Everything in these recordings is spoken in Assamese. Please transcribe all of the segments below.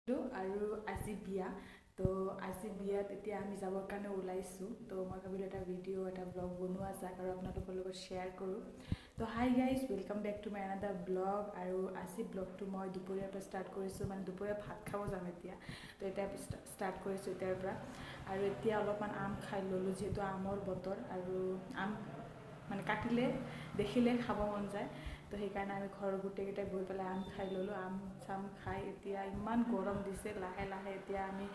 আৰু আজি বিয়া, তো আজি বিয়াত এতিয়া আমি যাবৰ কাৰণে ওলাইছোঁ। তো মই ভাবিলোঁ এটা ভিডিঅ', এটা ব্লগ বনোৱা যাক আৰু আপোনালোকৰ লগত শ্বেয়াৰ কৰোঁ। তো hi guys, welcome back to my another blog. আৰু আজি ব্লগটো মই দুপৰীয়াৰ পৰা ষ্টাৰ্ট কৰিছোঁ, মানে দুপৰীয়া ভাত খাব যাম এতিয়া। তো এতিয়া ষ্টাৰ্ট কৰিছোঁ এতিয়াৰ পৰা। আৰু এতিয়া অলপমান আম খাই ল'লোঁ, যিহেতু আমৰ বতৰ আৰু আম মানে কাটিলে দেখিলে খাব মন যায়। তো সেইকাৰণে আমি ঘৰৰ গোটেইকেইটাই বহি পেলাই আম খাই ল'লোঁ। আম চাম খাই এতিয়া ইমান গৰম দিছে, লাহে লাহে এতিয়া আমি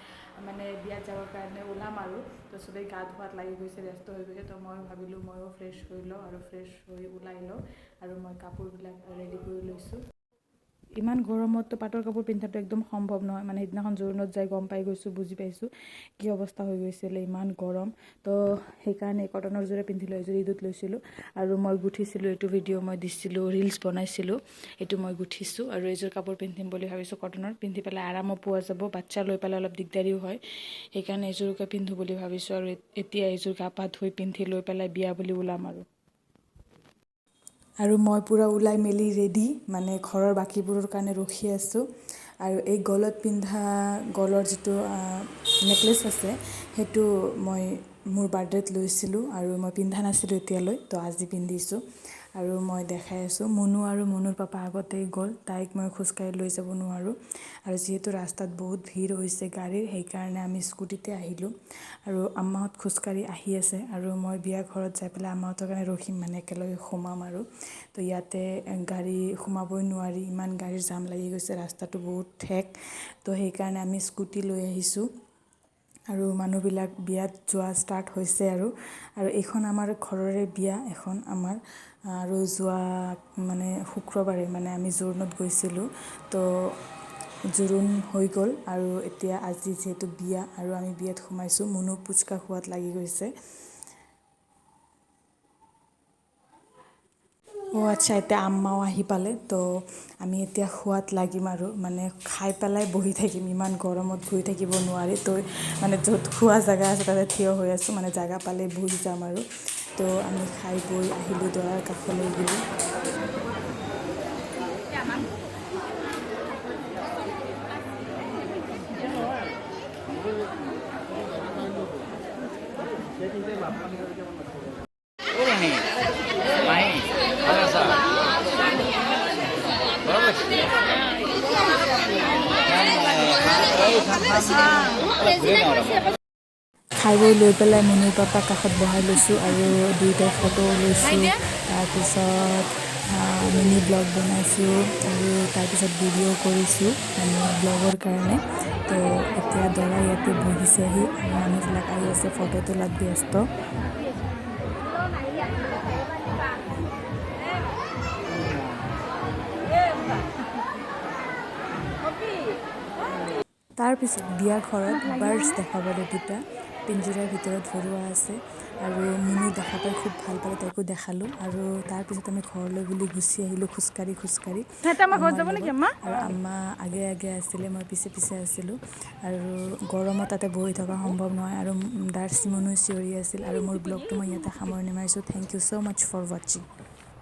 মানে বিয়াত যাবৰ কাৰণে ওলাম আৰু। তো চবেই গা ধোৱাত লাগি গৈছে, ব্যস্ত হৈ গৈছে। তো মই ভাবিলোঁ ময়ো ফ্ৰেছ হৈ লওঁ আৰু ফ্ৰেছ হৈ ওলাই লওঁ। আৰু মই কাপোৰবিলাক ৰেডি কৰি লৈছোঁ। ইমান গৰমততো পাটৰ কাপোৰ পিন্ধাটো একদম সম্ভৱ নহয়। মানে সেইদিনাখন জোৰোণত যাই গম পাই গৈছোঁ, বুজি পাইছোঁ কি অৱস্থা হৈ গৈছিলে, ইমান গৰম। তো সেইকাৰণে কটনৰ যোৰে পিন্ধিলোঁ, এযোৰ ঈদত লৈছিলোঁ আৰু মই গুঠিছিলোঁ। এইটো ভিডিঅ' মই দিছিলোঁ, ৰিলচ বনাইছিলোঁ, এইটো মই গুঠিছোঁ। আৰু এইযোৰ কাপোৰ পিন্ধিম বুলি ভাবিছোঁ, কটনৰ পিন্ধি পেলাই আৰামো পোৱা যাব, বাচ্ছা লৈ পেলাই অলপ দিগদাৰিও হয়, সেইকাৰণে এইযোৰকে পিন্ধো বুলি ভাবিছোঁ। আৰু এতিয়া এইযোৰ গা পা ধুই পিন্ধি লৈ পেলাই বিয়া বুলি ওলাম আৰু। আৰু মই পূৰা ওলাই মেলি ৰেডি, মানে ঘৰৰ বাকীবোৰৰ কাৰণে ৰখি আছোঁ। আৰু এই গলত পিন্ধা গলৰ যিটো নেকলেচ আছে, সেইটো মই মোৰ বাৰ্থডেত লৈছিলোঁ আৰু মই পিন্ধা নাছিলোঁ এতিয়ালৈ, তো আজি পিন্ধিছোঁ আৰু মই দেখাই আছোঁ। মুনু আৰু মুনুৰ পাপা আগতেই গ'ল, তাইক মই খোজকাঢ়ি লৈ যাব নোৱাৰোঁ। আৰু যিহেতু ৰাস্তাত বহুত ভিৰ হৈছে গাড়ীৰ, সেইকাৰণে আমি স্কুটিতে আহিলোঁ। আৰু আম্মাহঁত খোজকাঢ়ি আহি আছে আৰু মই বিয়া ঘৰত যাই পেলাই আম্মাহঁতৰ কাৰণে ৰখিম, মানে একেলগে সোমাম আৰু। তো ইয়াতে গাড়ী সোমাবই নোৱাৰি, ইমান গাড়ীৰ জাম লাগি গৈছে, ৰাস্তাটো বহুত ঠেক। তো সেইকাৰণে আমি স্কুটি লৈ আহিছোঁ। আৰু মানুহবিলাক বিয়াত যোৱা ষ্টাৰ্ট হৈছে আৰু। আৰু এইখন আমাৰ ঘৰৰে বিয়া এখন আমাৰ। আৰু যোৱা মানে শুক্ৰবাৰে মানে আমি জোৰোণত গৈছিলোঁ, তো জোৰোণ হৈ গ'ল। আৰু এতিয়া আজি যিহেতু বিয়া আৰু আমি বিয়াত সোমাইছোঁ। মুনু পুচকা খোৱাত লাগি গৈছে। অ' আচ্ছা, এতিয়া আম্মাও আহি পালে, তো আমি এতিয়া খোৱাত লাগিম আৰু মানে খাই পেলাই বহি থাকিম। ইমান গৰমত ঘূৰি থাকিব নোৱাৰি, তো মানে য'ত খোৱা জেগা আছে তাতে থিয় হৈ আছোঁ, মানে জেগা পালে বহি যাম আৰু। তো আমি খাই বৈ আহিলোঁ দৰাৰ কাষলৈ বুলি। খাই বৈ লৈ পেলাই মুনুৰ পাপাক কাষত বহাই লৈছোঁ আৰু দুয়োটাই ফটো লৈছোঁ। তাৰপিছত মিনি ব্লগ বনাইছোঁ আৰু তাৰপিছত ভিডিঅ' কৰিছোঁ মানে ব্লগৰ কাৰণে। তো এতিয়া দৰা ইয়াতে বহিছেহি আৰু মানুহবিলাক আহি আছে, ফটো তোলাত ব্যস্ত। তাৰপিছত বিয়া ঘৰত বাৰ্ডছ দেখা পালোঁ দুটা, পিঞ্জিৰাৰ ভিতৰত ভৰোৱা আছে। আৰু মুনু দেখা পাই খুব ভাল পালে, তাইকো দেখালোঁ। আৰু তাৰপিছত আমি ঘৰলৈ বুলি গুচি আহিলোঁ খোজকাঢ়ি খোজকাঢ়ি। আৰু আম্মা আগে আগে আছিলে, মই পিছে পিছে আছিলোঁ। আৰু গৰমত তাতে বহি থকা সম্ভৱ নহয় আৰু দাৰ্চি মুনু চিঞৰি আছিল। আৰু মোৰ ব্লগটো মই ইয়াতে সামৰণি মাৰিছোঁ। Thank you so much for watching.